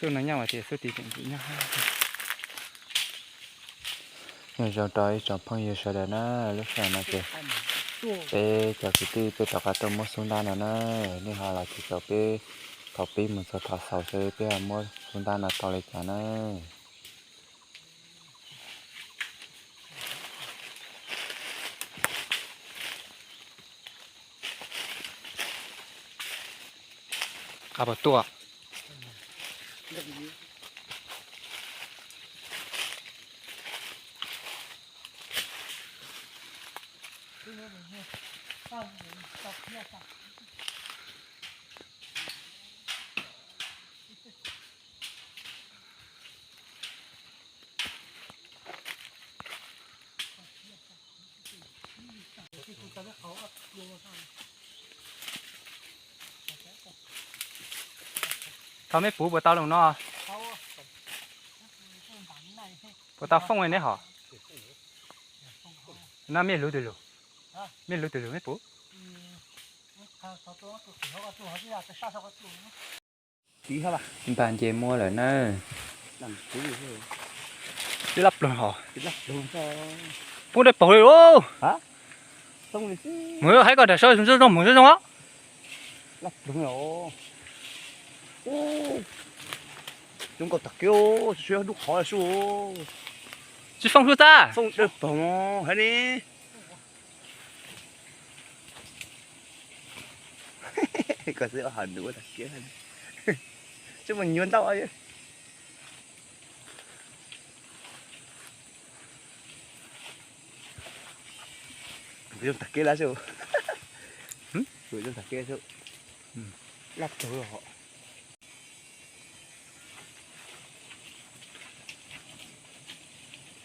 Xub no nyob mas tias xub tim tseem tsis nyob. Nyob zoo rau ib tsoom phooj ywg sawv daws na, lub sij hawm no ces peb cov kwv tij peb rov qab tuaj muab xub ntab no na, nej ho los ces tau peb thaum pib mus txog thaum xaus seb peb ho muab xub ntab no tau li cas na. Qab puas tuaj? Thaum mej puv puas tau lus no? Puas tau foob neb hov? No mej lug twg lug? Mej lug twg lug mej puv? Npag nce muab lawm na. Tib lab ploog hov. Pub dej paug li lauj. Mus haib koj dag sab zoo zoo mus zoo zoo os. Zoo nkauj tag kev, tsis yog dub qhov su. Tsis foob su tag. Foob dej paug hab ne. Koj xwb ob hom nws ua tag kev, tsis muaj nyuag ntau. Zoo tag kev lawm su. Zoo tag kev su. Laj tug.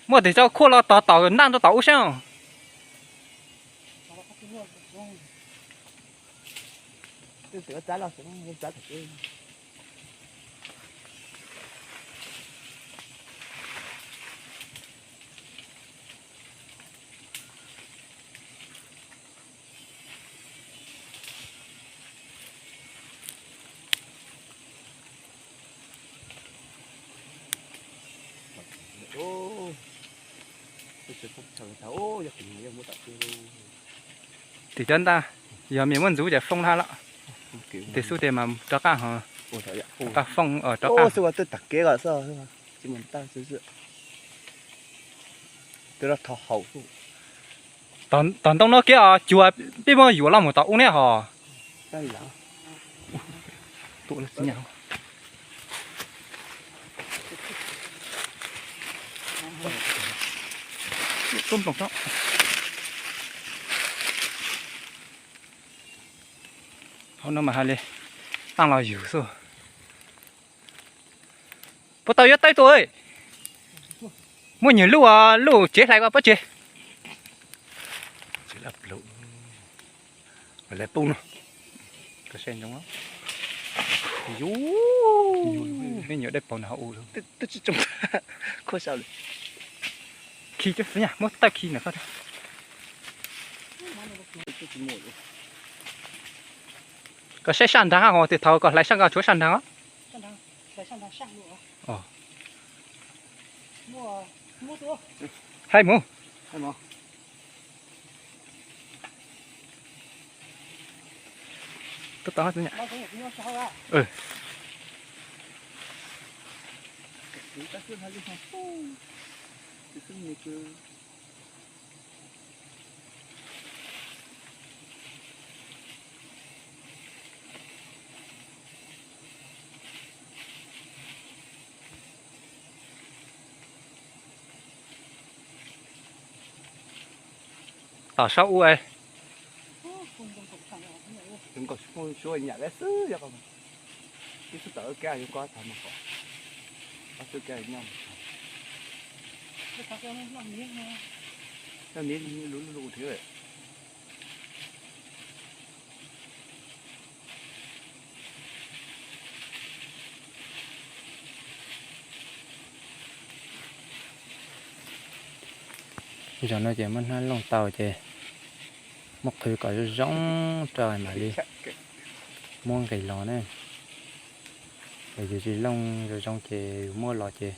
Muaj tes tso khuaj los tog tom ntaj rau tom ub saib. Tim cov ntaj, yog mej muab ntxuv ces foob hab lawm. Tes xub tes mas rov qab ho, rov qab foob, rov qab. Tom ntoo no kev os, cuag peb muab yuam los mus tom ub ne hos. Hauv no mas hais li, taaj los yug xwb. Puas tau yuav taib tuaj? Muaj nyuag lub, lub tsev hlais ko pob tseg. Yus, me nyuam dej paug no hauv u. Khi cov fwv nyaj muab tawj khi ntawm ko. Koj saib sab nraag, tes thaum koj hlais sab ko tshuav sab nraag. Hais mus. Tom sab ub. Zaum no ces muab hnab looj tau ces muab qhwv kom zoo zoo rau mam li muab nqis los ne. Yog yus tsis looj zoo zoo ces yus muab los ces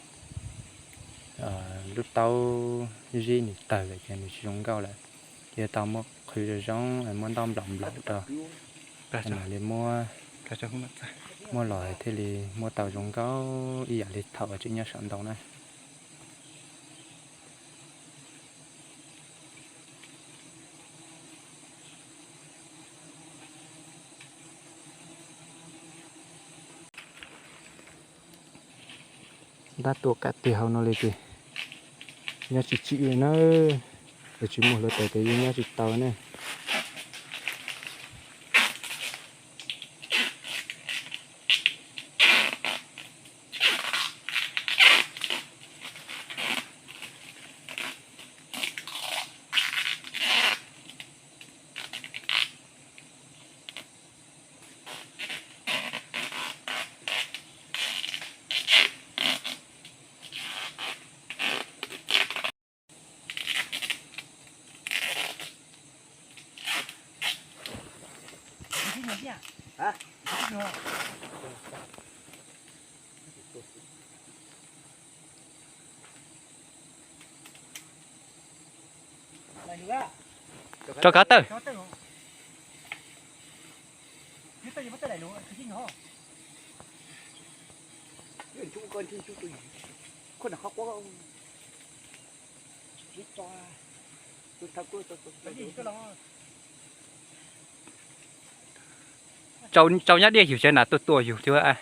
lub taub zib nws tawg lawm ces nws tsis zoo nkauj lawm. Ces yuav tau muab qhwv zoo zoo, muab ntaub nplaum nplaum rau, mam li muab, muab los thiaj li muab tau zoo nkauj ib yam li thaum tseem nyob saum ntoo na. Ntab tua kav tiag hauv no li ces nyob tsis tsim li na. Yog tsis muaj hluav taws ces yeej nyob tsis tau ne. Rau kav tawm. Tsau nyab diaj yug tsev na tuaj tua yug thiab.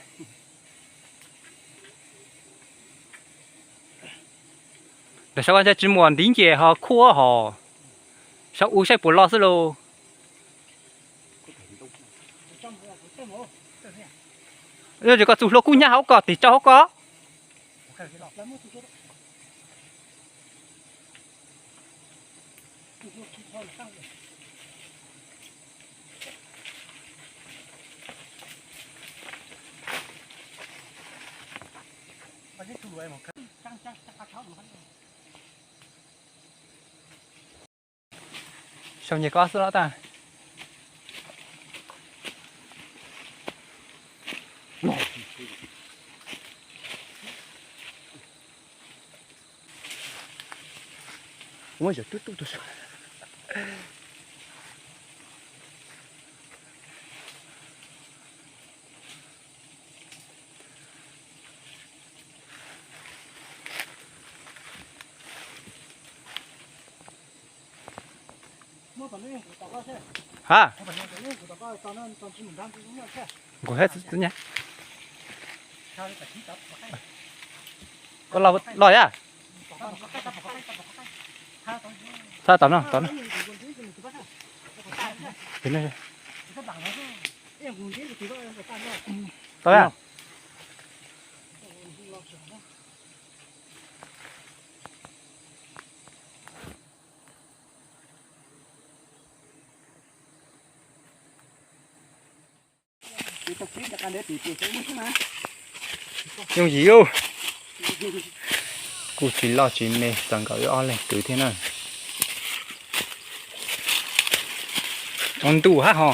Ntawm sab vaj tsis muaj ntiv nce ho khuab ho, saib u saib puas loj xwb lauj. Yog tsis koj txug hlua kub hnyav hauv koj tig tsau hauv koj. Sau nyias koj xwb los tag. Ha, kuv he txwv nyab. Koj los yam. Tha tom no, tom no. Tau yam. Yooj yim lauj. Kuj tsis loj tsis me, txog nkaus wb ob leeg kwv thiab na. Tsaus ntuj hab ho.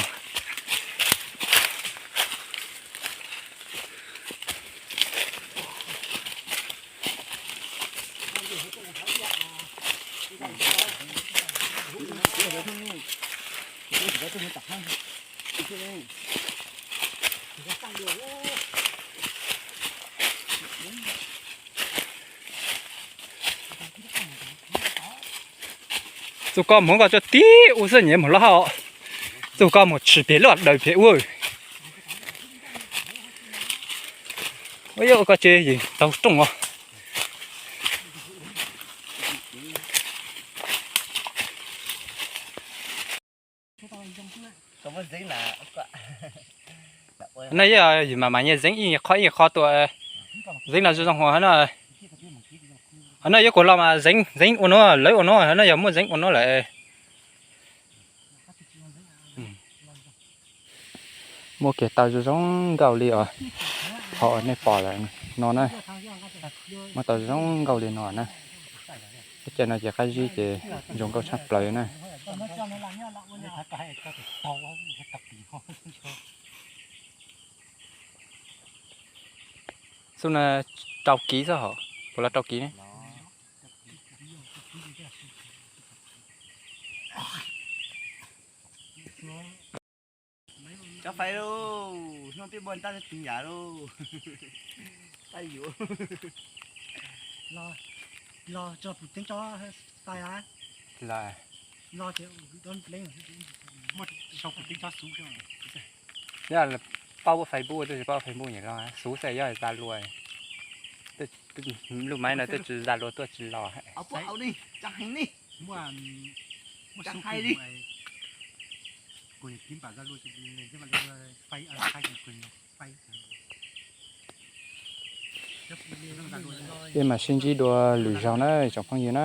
Txug koj moog koj tsuas tib ua xwb nyias moog loj hab. Txug koj moog tshwm peg lub daws peg ua. Ua yog koj tsev yeej tau rooj os. No yog yus mas mas nyias zeeb ib qho ib qho tua. Zeeb no zoo zoo huv no. Ho no yuav kuv los mas zeeb ua no lawv ua no, ho no yog muaj zeeb ua no lawm. Muaj kiag tau zoo zoo nkauj li os. Qhov nej pom lawm no na, muaj tau zoo nkauj li no na. Lub caij no ces qab zib ces zoo nkauj tshaj plaws na. Xub no rau kiv xwb hos, puas los rau kiv ne? Cov fais lauj, hnub peb npua tab twg yam lauj. Tab yuav los tso pum teeb tso fais a. Los, los ces muaj sau pum teeb tso xub. Yog paub Facebook twb tsis paub Facebook nyem los xub xwb, yog Zalo, lub maiv no twb tsis Zalo tuaj tsis los. Peb mam sib ntsib dua lwm zaug na tsoom phooj ywg na.